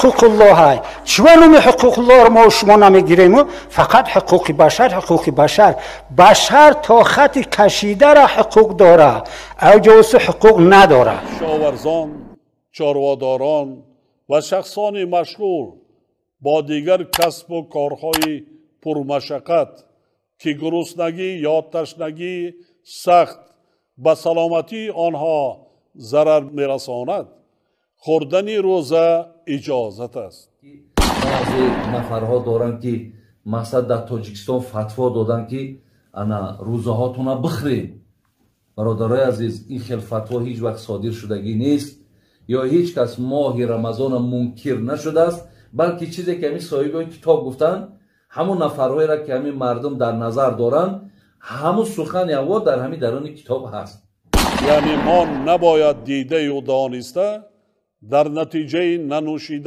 ҳуқуқуллоҳ чива номи ҳуқуқуллоҳро мо шумо намегирему, фақат ҳуқуқи башар, ҳуқуқи башар. Башар то хати кашидара ҳуқуқ дора, авҷоси ҳуқуқ надора. Кишоварзон, чорводорон ва шахсони машғул бо дигар касбу корҳои пурмашаққат, ки гуруснагӣ ё ташнагии сахт ба саломатии онҳо зарар мерасонад, хӯрдани рӯза иҷозат аст. Баъзе нафарҳо доранд, ки мақсад дар Тоҷикистон фатво доданд, ки ана рӯзаҳотона бихӯред. Бародарои азиз, ин хел фатво ҳеҷ вақт содир шудагӣ нест ё ҳеҷ кас моҳи Рамазона мункир нашудааст, балки чизе ки ҳамин соҳибои китоб гуфтанд, ҳамун нафарҳоеро ки ҳамин мардум дар назар доранд, ҳамун сухани аво дар ҳамин даруни китоб ҳаст. Яъне мо набояд дидаю дониста дар натиҷаи нанӯшида